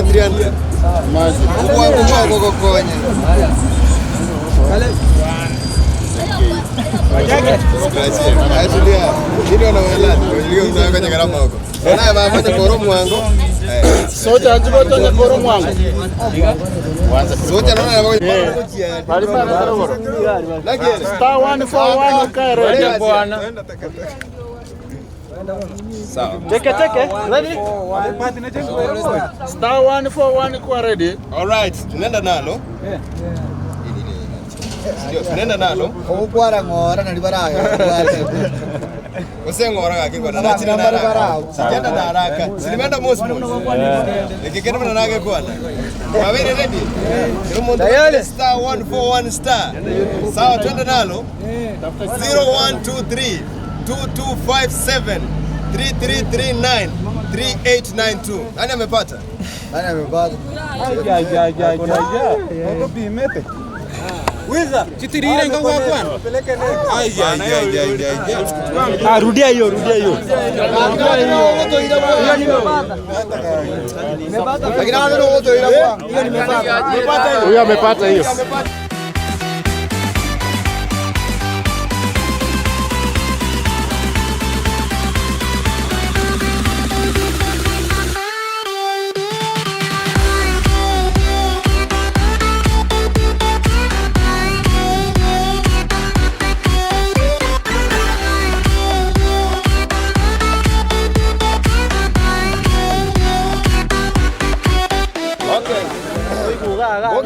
300. Kwa kwa kwa konye. Soja anjibotonya koro mwangu. Soja naona Star 141 kaere bwana. Sawa. Teke teke. Ready? Star 141 kwa ready. All right, tunaenda nalo. Ndio, tunaenda nalo. Okwara ngora na libara. Ose ngora gaki ngora na china na haraka. Sijenda na haraka. Silimeenda mosmos. Nikikenda na nage kwana. Mawele ready? Tayari star 141 star. Sawa, twende nalo. 0123 2257 3339 3892. Nani amepata? Nani amepata? Ja ja ja ja ja. Wiza, chitirire ngwa kwana. Ai ai ai ai ai. Ah, rudia hiyo, rudia hiyo. Lakini hao ndio wote ila kwa. Hiyo nimepata. Huyo amepata hiyo.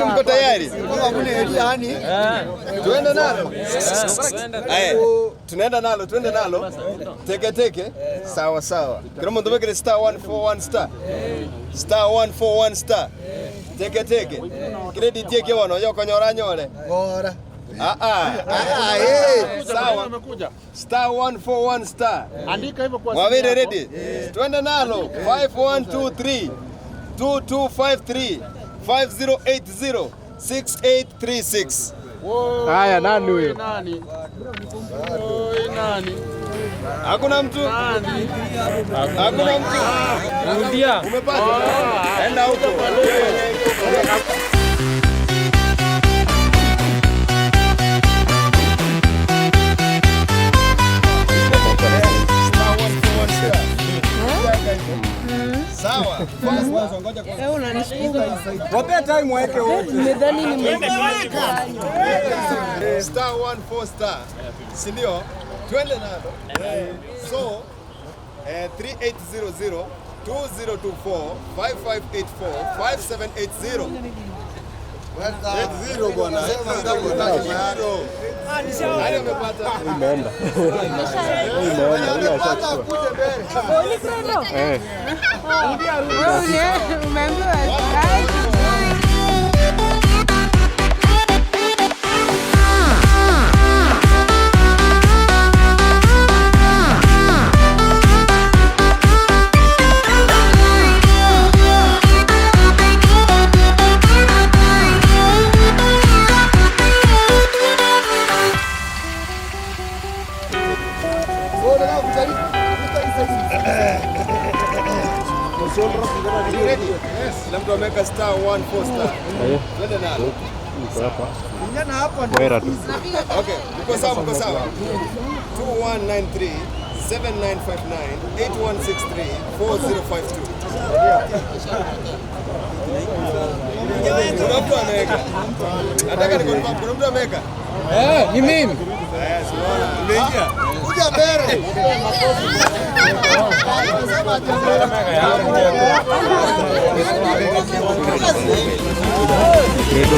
Mko tayari? Tuende nalo. Tunaenda nalo, tuende nalo. Teke teke. Sawa sawa. Kila mtu weke star 141 star. Star 141 star. Teke teke. Credit yake wono yokonyora nyore. Ngora. Ah ah. Ah eh. Sawa. Star 141 star. Andika hivyo kwa. Wawili ready? Tuende nalo. 5123 2253 5080 6836. Haya, nani huyo? Nani? Oi, nani? Hakuna mtu? Nani? Hakuna mtu? Rudia. Umepata? Enda huko. Sawa. Wapea time weke wote. Nimedhani nimeweka. Star 14 star. Si ndio? Twende nalo. So 3800 2024 5584 5780. 80 bwana. Nani amepata? Imeenda. Imeenda. Akuje mbele. Eh. Umeambiwa. Ready? Yes. Kila mtu ameweka star 14 star. Twende nalo. Wera tu. Okay, mko sawa, mko sawa. 2193 7959 8163 4052. Kuna mtu ameweka. Nataka niconfirm, kuna mtu ameweka? Eh, ni mimi. Yes, unaona. Imeingia. Kuja mbele. Credo.